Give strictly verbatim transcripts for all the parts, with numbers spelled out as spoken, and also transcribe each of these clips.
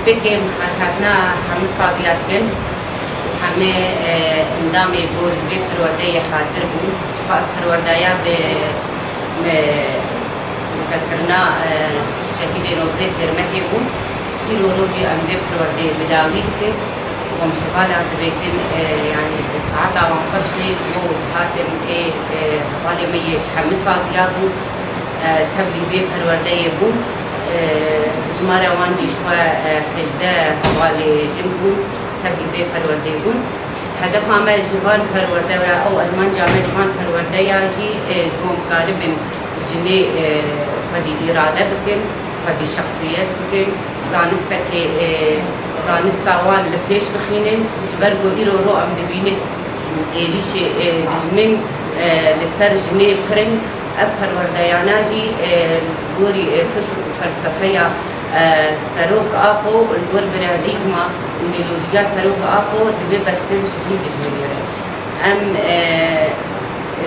Pêkê mixalketina hemû saziya dikin û hemê, e, endamê ku li vê perwerdeyê hadir bûn. Çiqa ev perwerdeya bi, bi, bi vekirina, e, şehîdê nozdeh Têrmehê bûn. Îro rojî em vê perwerdeyê bi dawî dikin. Komşevala dibêjin, e, yanî di saeta wan xweş bê, ku hatin ê, e, hevalê me yê ji hemî saziya bû, e, tevlî vê perwerdeyê bû. E, jimara wan jî ji xwe, e, hejdeh hevalê jin bûn, tevlî vê perwerdeyê bûn. Hedefa me ji van perwerde ve ew armanca me ji van perwerdeya jî, e, ku em karibin jinê, e, xwedî îrade bikin, xwedî şexsiyet bikin, zanistekê, e, zanista wan li pêş bixînin, ji ber ku îro ro em dibînin êrîşê, e, dijmin, e, li ser jinê pir in. Ev perwerdeyana jî, e, li gorî, e, fikr û felsefeya, e, Serok Apo, li gor peradiqma û îdeolojiya Serok Apo divê bersiv ji vî dijminê re. Em, e,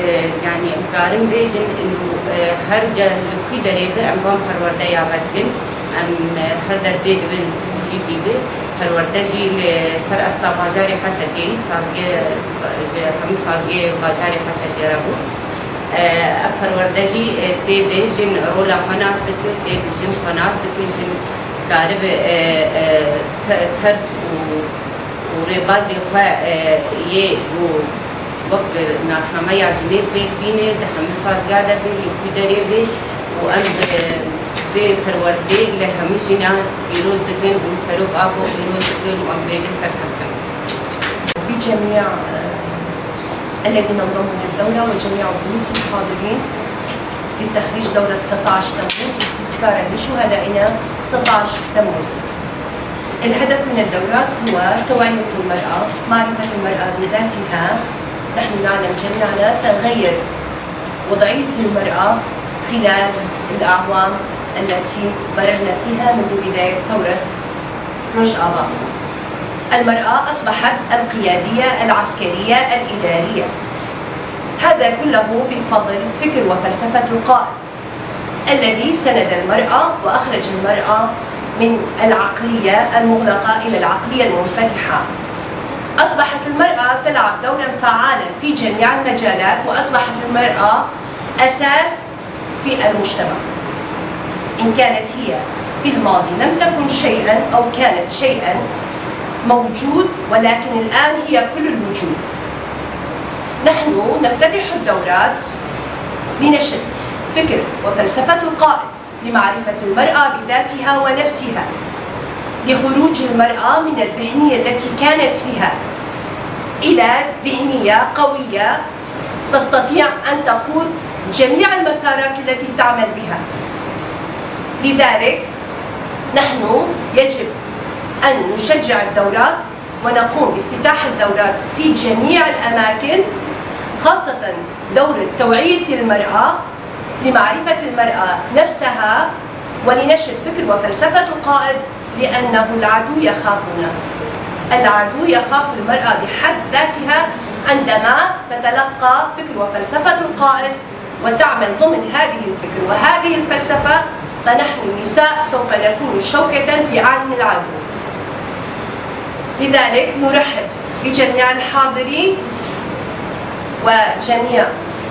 e, yanî em karin bêjin, û, e, her ca li kû derê be em van perwerdeya vedikin. Em, e, her derbê dibin cî dî bi. Perwerde jî li ser asta bajarê Hesekê, sazgeh, sa-, ji hemû sazgehê bajarê Hesekê re bû. E, ev perwerde jî, e, tê de jin rola xwe nas dikir, tê de jin xwe nas dikir, jin karibe, e, e, te-, ters û û rêbazê xwe, e, yê ku wek nasnameya jinê pêk bîne, di hemî saziya de bê, li kû derê bê û em bi vê perwerdê li hemî jina pîroz dikin û Serok Apo pîroz dikin û em bêjin serkeftin. بجميع الذين انضموا للدورة وجميع الضيوف الحاضرين لتخريج دورة تسعتاش تموز استذكارا لشهدائنا تسعتاش تموز. الهدف من الدورات هو توعية المرأة، معرفة المرأة بذاتها. نحن نعلم جميعنا تغير وضعية المرأة خلال الأعوام التي مررنا فيها منذ بداية ثورة روجافا. المرأة أصبحت القيادية العسكرية الإدارية. هذا كله بفضل فكر وفلسفة القائد الذي سند المرأة وأخرج المرأة من العقلية المغلقة إلى العقلية المنفتحة. أصبحت المرأة تلعب دورا فعالا في جميع المجالات، وأصبحت المرأة أساس في المجتمع. إن كانت هي في الماضي لم تكن شيئا أو كانت شيئا موجود، ولكن الآن هي كل الوجود. نحن نفتتح الدورات لنشر فكر وفلسفة القائد لمعرفة المرأة بذاتها ونفسها، لخروج المرأة من الذهنية التي كانت فيها إلى ذهنية قوية تستطيع أن تقود جميع المسارات التي تعمل بها. لذلك نحن يجب أن نشجع الدورات ونقوم بافتتاح الدورات في جميع الأماكن، خاصة دورة توعية المرأة لمعرفة المرأة نفسها ولنشر فكر وفلسفة القائد، لأنه العدو يخافنا. العدو يخاف المرأة بحد ذاتها عندما تتلقى فكر وفلسفة القائد وتعمل ضمن هذه الفكر وهذه الفلسفة، فنحن النساء سوف نكون شوكة في عين العدو. لذلك نرحب بجميع الحاضرين وجميع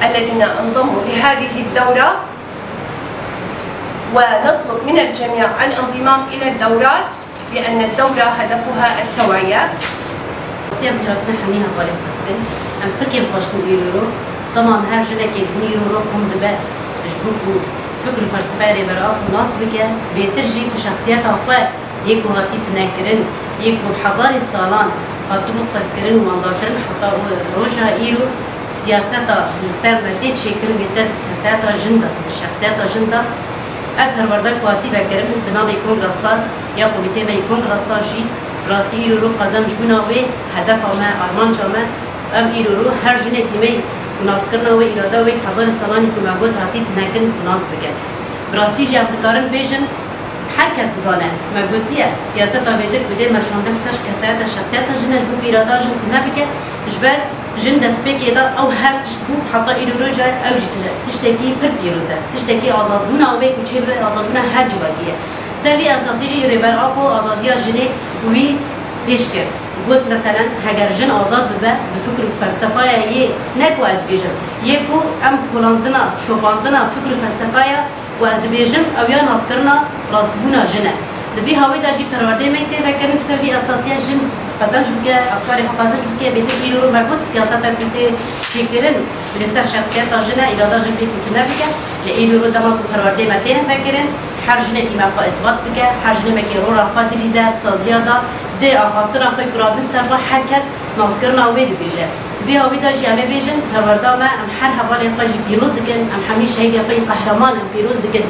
الذين انضموا لهذه الدورة، ونطلب من الجميع الانضمام إلى الدورات، لأن الدورة هدفها التوعية. Siya bi hatina hemî hevalên xwe dikin. Em pirkê bi xweş bûn îro ro. Temam her jinekê ji bin îro ro kom dibe ji bo ku fikr û felsefeya Rêber Apo nas bike, bêtir jî ku şexsiyeta xwe yê ku hatî tinekirin, yê ku hezarê salan hatibû qirkirin û mandarkirin heta û roja îro siyaseta li ser me tê çêkirin bêtir kesayeta jin de, di şexsiyeta jin de. Ev perwerde ku hatî vekirin bi navê Kongraslar ya komîtê me yê Kongraslar jî rastî îro ro qezenc bûna wê hedefa me, armanca me. Em îro ro her jinekî me yî ku naskirina wê, îrada wê hezarê salanî ku me got hatî tinekirin ku nas bike. Bi rastî jî em dikarin bêjin, her kes dizane, me gotiye, siyaseta vêtir ku dê meşandin ser kesayeta şexsiyeta jin e ji bo ku îrada jin tune bike, ji ber jin destpêkê de ew her tişt bû, heta îro roja ew jî tije-, tiştekî pir pîroz e. Tiştekî azadbûna wê ku çêbibe azadbûna her civakî ye. Servî esasî jî Rêber Apo azadiya jinê wî pêş kir. Got, meselen, heger jin azad bibe, bi fikr û felsefaya yê, ne ku ez bêjim, yê ku em kolandina, şopandina fikr û felsefaya ku ez dibêjim, ew ya naskirina rastbûna jin e. Di vî hawî de jî perwerdeyê me tê vekirin ser vî esasiya jin qezenc bike, afkarê xwe qezenc bike, bêtir îro me got siyaseta ku tê çêkirin li ser şexsiyeta jin e, îrada jin pê tune bike. Lê îro dema ku perwerdeyê me têne vekirin, her jinekî me xwe îsbat dike, her jinemekî rola xwe dilîze, saziya da, dê axaftina xwe ku radin ser xwe her kes naskirina wê dibêje. Vê hawî de jî em ê bêjin, perwerda me, em her hevalên xwe jî pîroz dikin, em hemî şehîdên xwe yî qehreman em pîroz dikin.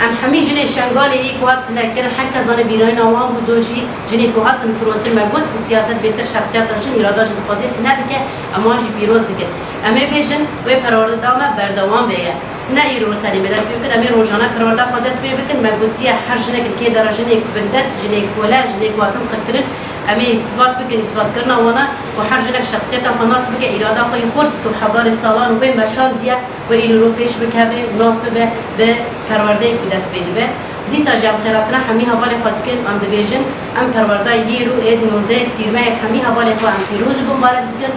Em hemî jinên Şengalê yî ku hatine kirin, her kes zane bîranîna wan bû, do jî jinên ku hatin firotin me got, û siyaset bêtir şexsiyeta jin, îrada jin dixwaze tune bike, em wan jî pîroz dikin. Em ê bêjin, wê perwerda me berdewam be ye. Ne îro tenê me dest pê bikin, em ê rojane perwerda xwe dest pê bikin. Me gotiye her jinek li kê dera jinê bindest, jinê kole, jinê ku hatin qirkirin, em ê îsbat bikin, îsbatkirina wana û her jinek şexsiyeta xwe nas bike, îrada xwe yî xurt ku hezarê salan wê meşandiye, wê îro pêş bikeve û nas bibe bi perwerdeyê ku dest pê dibe. Dîsa jî em xêratina hemî hevalê xwe dikin, em dibêjin, em perwerda yê îro ê di nozdehê Tîrmehê hemî hevalê xwe em pîroz û bimbarek dikin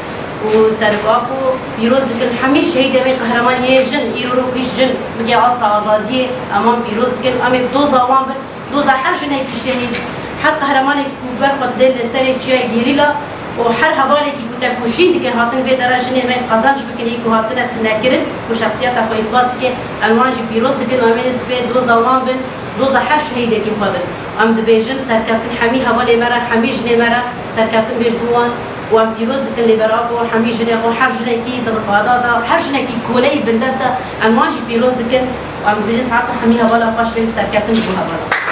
û Serok Apo pîroz dikin. Hemî şehîdê me qehreman yê jin, îro pîş jin bike asta azadiyê, em wan pîroz dikin. Em ê bi doza wan bin, doza her jinekî şehîd, her qehremanekî ku ber xwe dide li serê çiya gerîla û her hevalekî ku tekoşîn dike hatin vê dera jinê me qezenc bikin, ê ku hatine tunekirin, ku şexsiyeta xwe îsbat dike, em wan jî pîroz dikin û em ê bi doza wan bin, doza her şehîdekî xwe bin. Em dibêjin serkeftin hemî hevalê me re, hemî jinê me re serkeftin bêj bo wan û em pîroz dikin Rêber Apo, hemî jinê xwe, her jinekî di qada de, her jinekî koleyî bindest e, em wan jî pîroz dikin û em dibêjin saeta hemî hevala xweş be, serkeftin ji bo hevala.